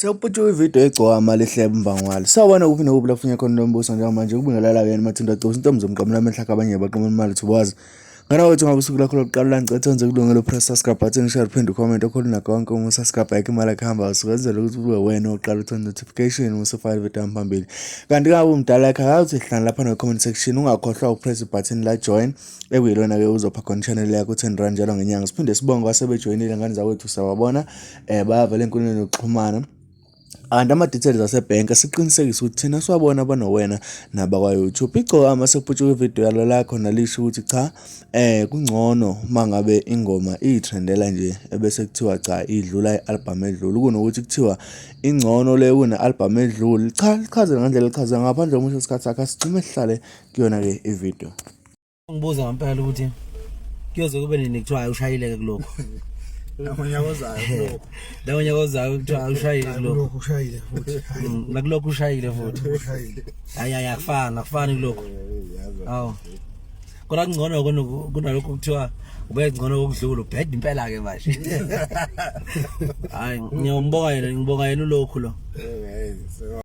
Sekuputshuka ividiyo yegcokama lihleba uMbangwalo. Sawubona kuphi nokuphi lapho ufunye khona lombuso njengamanje kubingelela kuyena Mathinta Gcobo intombi zomqamula amehlo akhe abanye baqamula imali thubazi. Ngana wethu ngabe usuku lakho lokuqala la ngicela wenze kulungelo press subscribe button share phinde comment okhulu nakho konke uma usubscribe ayikho imali akuhamba usukenzela ukuthi ube wena oqala uthola notification uma usufaka ividiyo yami phambili. Kanti ngabe umdala ekhaya uthi hlala lapha no comment section ungakhohlwa ukupress ibutton la join ekuyilona-ke uzopha khona i-channel yakho 10 rand njalo ngenyanga siphinde sibonge kwasebejoyinile ngane zakwethu siyababona um bayavela enkundleni yokuxhumana and ama-details asebhenki siqinisekise ukuthi thina siwabona abanowena nabakwa-YouTube igcokama sekuputshuka ividiyo yalo la khona lisho ukuthi cha eh kungcono mangabe ingoma iyitrendela nje ebese kuthiwa cha idlula i-album edlule kunokuthi kuthiwa ingcono le kune-album edlule cha lichaze ngandlela lichaze ngaphandle komusho isikhathi sakhe asicime sihlale kuyona-ke ividiyo. Ngibuza ngempela ukuthi kuyoze kube nini kuthiwa hayi ushayile ke kulokho. Nangonyaka ozayo kulokho. Nangonyaka ozayo kuthiwa hayi ushayile kulokho. Kulokho ushayile futhi. Nakulokho ushayile futhi. Ushayile. Hayi hayi akufani akufani kulokho. Awu. Kodwa kungcono kunalokho kuthiwa ube ngcono kokudlula ubheda impela ke manje. Hayi ngiyambonga yena ngibonga yena ulokhu lo. Eh.